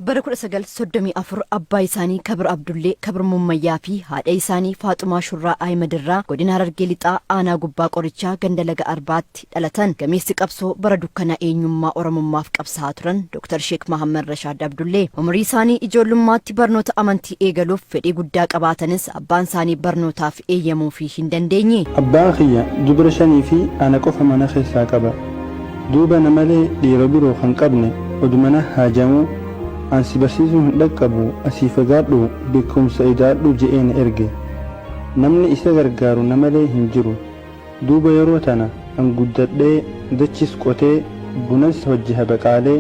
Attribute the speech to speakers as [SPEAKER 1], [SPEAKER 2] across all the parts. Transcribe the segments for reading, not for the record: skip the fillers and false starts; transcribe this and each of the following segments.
[SPEAKER 1] Bara 1934 abbaa isaanii Kabir Abdullee Kabir Mummayyaa fi haadha isaanii Faaxumaa Shurraa Ahimad irraa godina Harargee Lixaa aanaa Gubbaa Qorichaa ganda Laga Arbaatti dhalatan. Gameessi qabsoo bara dukkanaa eenyummaa Oromummaaf qabsaa'aa turan Dr. Sheek Mahammad Rashaad Abdullee umurii isaanii ijoollummaatti barnoota amantii eegaluuf fedhii guddaa qabaatanis abbaan isaanii barnootaaf eeyyamuufii hin dandeenye.
[SPEAKER 2] Abbaan kiyya dubra shanii fi ana qofa mana keessaa qaba. Duuba na malee dhiira biroo kan qabne oduma na haajamuu an si barsiisuu hin dhaqqabuu asii fagaadhuu beekkumsa ida'adhu je'ee na erge. Namni isa gargaaru na malee hin jiru. Duuba yeroo tana an guddadhee dachis qotee bunas hojji habaqaalee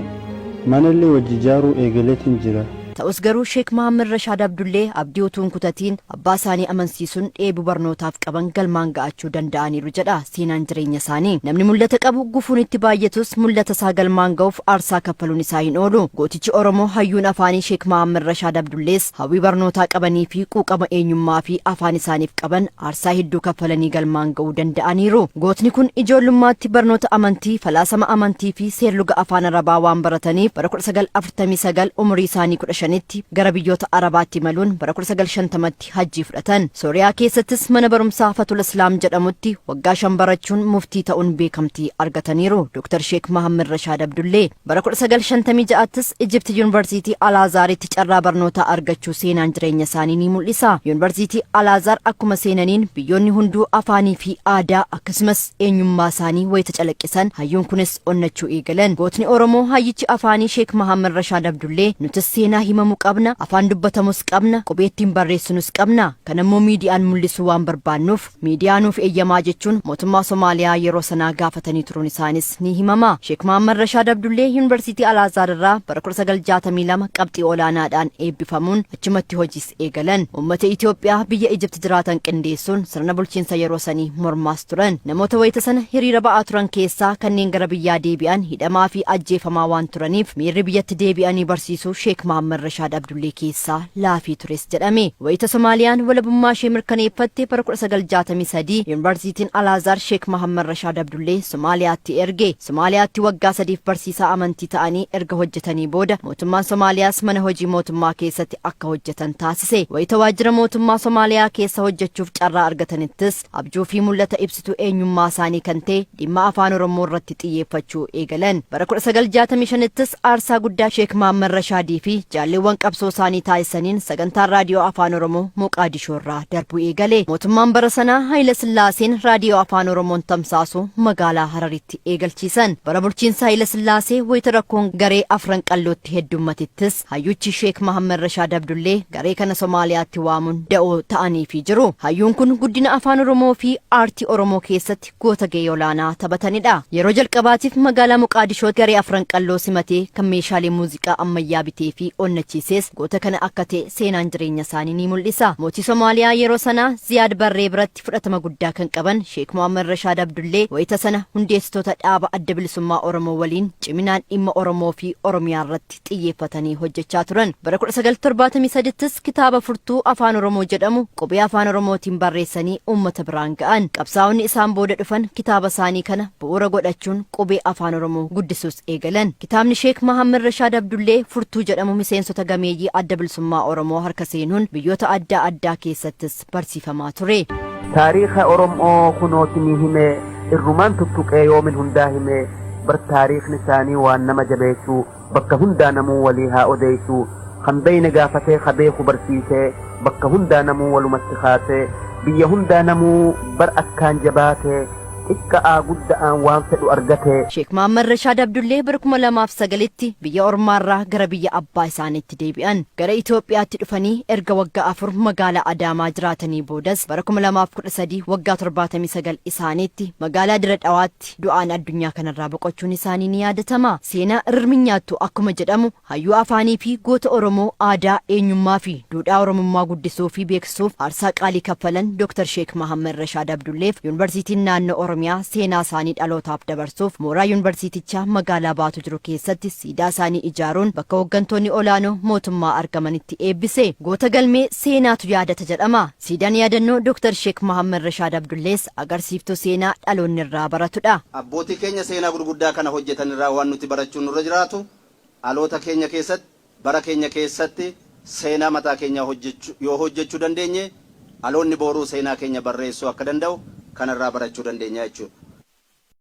[SPEAKER 2] manallee wajji jaaruu eegaleetin jira.
[SPEAKER 1] Ta'us garuu Sheek Mahaammad Rashaad Abdullee abdii utuu hin kutatiin abbaa isaanii amansiisuun dheebuu barnootaaf qaban galmaan ga'achuu danda'aniiru jedha seenaan jireenya isaanii. Namni mul'ata qabu gufuun itti baay'atus mul'ata isaa galmaan ga'uuf aarsaa kaffaluun isaa hin oolu. Gootichi Oromoo hayyuun afaanii Sheek Mahaammad Rashaad Abdullees hawwii barnootaa qabanii fi quuqama eenyummaa fi afaan isaaniif qaban aarsaa hedduu kaffalanii galmaan ga'uu danda'aniiru. Gootni kun ijoollummaatti barnoota amantii, falaasama amantii fi seerluga afaan Arabaa waan barataniif bara 1949 umurii isaanii 15tti gara biyyoota Arabaatti imaluun bara 1950tti hajjii fudhatan. Sooriyaa keessattis mana barumsaa Fatul Islaam jedhamutti waggaa 5 barachuun muftii ta'uun beekamtii argataniiru. Dr. Sheek Mahammad Rashaad Abdullee bara 1956ttis Ijipti Yuunivarsiitii Alaazaaritti carraa barnootaa argachuu seenaan jireenya isaanii ni mul'isa. Yuunivarsiitii Alaazaar akkuma seenaniin biyyoonni hunduu afaanii fi aadaa akkasumas eenyummaa isaanii wayita calaqqisan hayyuun kunis onnachuu eegalan. Gootni Oromoo hayyichi afaanii Sheek Mahammad Rashaad Abdullee nutis seenaa himamu qabna, afaan dubbatamus qabna, qubee ittiin barreessinus qabna. Kanammoo miidiyaan mul'isuu waan barbaannuuf miidiyaa nuuf eeyyamaa jechuun mootummaa Somaaliyaa yeroo sanaa gaafatanii turuun isaanis ni himama. Sheek Mahammad Rashaad Abdullee Yuunivarsiitii Alaazaar irraa bara 1962 qabxii olaanaadhaan eebbifamuun achumatti hojiis eegalan. Uummata Itoophiyaa biyya Ijipti jiraatan qindeessuun sirna bulchiinsa yeroo sanii mormaas turan. Namoota wayita sana hiriira ba'aa turan keessaa kanneen gara biyyaa deebi'an hidhamaa fi ajjeefamaa waan turaniif miirri biyyatti deebi'anii barsiisuu Sheek Mahammad Rashaad Abdullee keessaa laafii tures jedhame. Wayita Somaaliyaan walabummaa ishee mirkaneeffatte bara 1963 Yuunivarsiitiin Alaazaar Sheek Mahammad Rashaad Abdullee Somaaliyaatti erge. Somaaliyaatti waggaa sadiif barsiisaa amantii ta'anii erga hojjetanii booda mootummaan Somaaliyaas mana hojii mootummaa keessatti akka hojjetan taasise. Wayita waajjira mootummaa Somaaliyaa keessa hojjechuuf carraa argatanittis abjuu fi mul'ata ibsituu eenyummaa isaanii kan ta'e dhimma afaan Oromoo irratti xiyyeeffachuu eegalan. Bara 1965ttis aarsaa guddaa Sheek Mahammad Rashaadii fi jaalleewwan qabsoo isaanii taasisaniin sagantaan raadiyoo afaan Oromoo Moqaadishoo irraa darbuu eegale. Mootummaan bara sanaa Hayila Sillaaseen raadiyoo afaan Oromoon tamsaasu magaalaa Hararitti eegalchiisan. Bara bulchiinsa Hayila Sillaasee wayita rakkoon garee Afran Qallootti heddummatittis hayyuchi Sheek Mahammad Rashaad Abdullee garee kana Somaaliyaatti waamuun da'oo ta'aniifii jiru. Hayyuun kun guddina afaan Oromoo fi aartii Oromoo keessatti goota ga'ee olaanaa taphatanidha. Yeroo jalqabaatiif magaalaa Moqaadishootti garee Afran Qalloo simatee kan meeshaalee muuziqaa ammayyaa bitee fi onnachiises goota kana akka ta'e seenaan jireenya isaanii ni mul'isa. Mootii Somaaliyaa yeroo sanaa Ziyaad Barree biratti fudhatama guddaa kan qaban Sheek Mohammad Rashaad Abdullee wayita sana hundeessitoota dhaaba Adda Bilisummaa Oromoo waliin ciminaan dhimma Oromoo fi Oromiyaa irratti xiyyeeffatanii hojjechaa turan. Bara 1973ttis kitaaba furtuu Afaan Oromoo jedhamu qubee Afaan Oromootiin barreessanii uummata biraan ga'an. Qabsaa'onni isaan booda dhufan kitaaba isaanii kana bu'uura godhachuun qubee Afaan Oromoo guddisuus eegalan. Kitaabni Sheek Mahammad Rashaad Abdullee furtuu jedhamu miseensota gameeyyii Adda Bilisummaa Oromoo harka seenuun biyyoota addaa addaa keessattis barsiifamaa ture.
[SPEAKER 3] Taariikha Oromoo kunooti ni hime, irrumaan tuttuqee yoomin hundaa hime, bar taariikhni isaanii waan nama jabeessu, bakka hundaa namuu walii haa odeessu, kan beeyne gaafatee ka beeku barsiisee, bakka hundaa namuu walumatti kaasee, biyya hundaa namuu bar akkaan jabaatee, xiqqa'aa gudda'aan waan fedhu argatee.
[SPEAKER 1] Sheek Mahaammad Rashaad Abdullee bara 2009tti biyya ormaarraa gara biyya abbaa isaaniitti deebi'an. Gara Itoophiyaatti dhufanii erga waggaa 4 magaalaa Adaamaa jiraatanii boodas bara 2013 waggaa 79 isaaniitti magaalaa Dire Dhawaatti du'aan addunyaa kanarraa boqochuun isaanii ni yaadatama. Seenaa rirmi nyaattu akkuma jedhamu hayyuu afaanii fi goota Oromoo aadaa, eenyummaa fi duudhaa Oromummaa guddisuu fi beeksisuuf aarsaa qaalii kaffalan Dr. Sheek Mahammad Rashaad Abdulleef Yuunivarsiitiin Naannoo Oromiyaa seenaa isaanii dhalootaaf dabarsuuf mooraa yuunivarsiitichaa magaalaa Baatu jiru keessatti siidaa isaanii ijaaruun bakka hooggantoonni olaanoo mootummaa argamanitti eebbise. Goota galmee seenaatu yaadata jedhama. Siidaan yaadannoo Dr. Sheek Mahammad Rashaad Abdullees agarsiiftuu seenaa dhaloonni irraa baratudha.
[SPEAKER 4] Abbootii keenya seenaa gurguddaa kana hojjetan irraa waan nuti barachuun nurra jiraatu, dhaloota keenya keessatti Bara keenya keessatti seenaa mataa keenyaa yoo hojjechuu dandeenye, dhaloonni booruu seenaa keenya barreessuu akka danda'u kanarraa barachuu dandeenya jechuudha.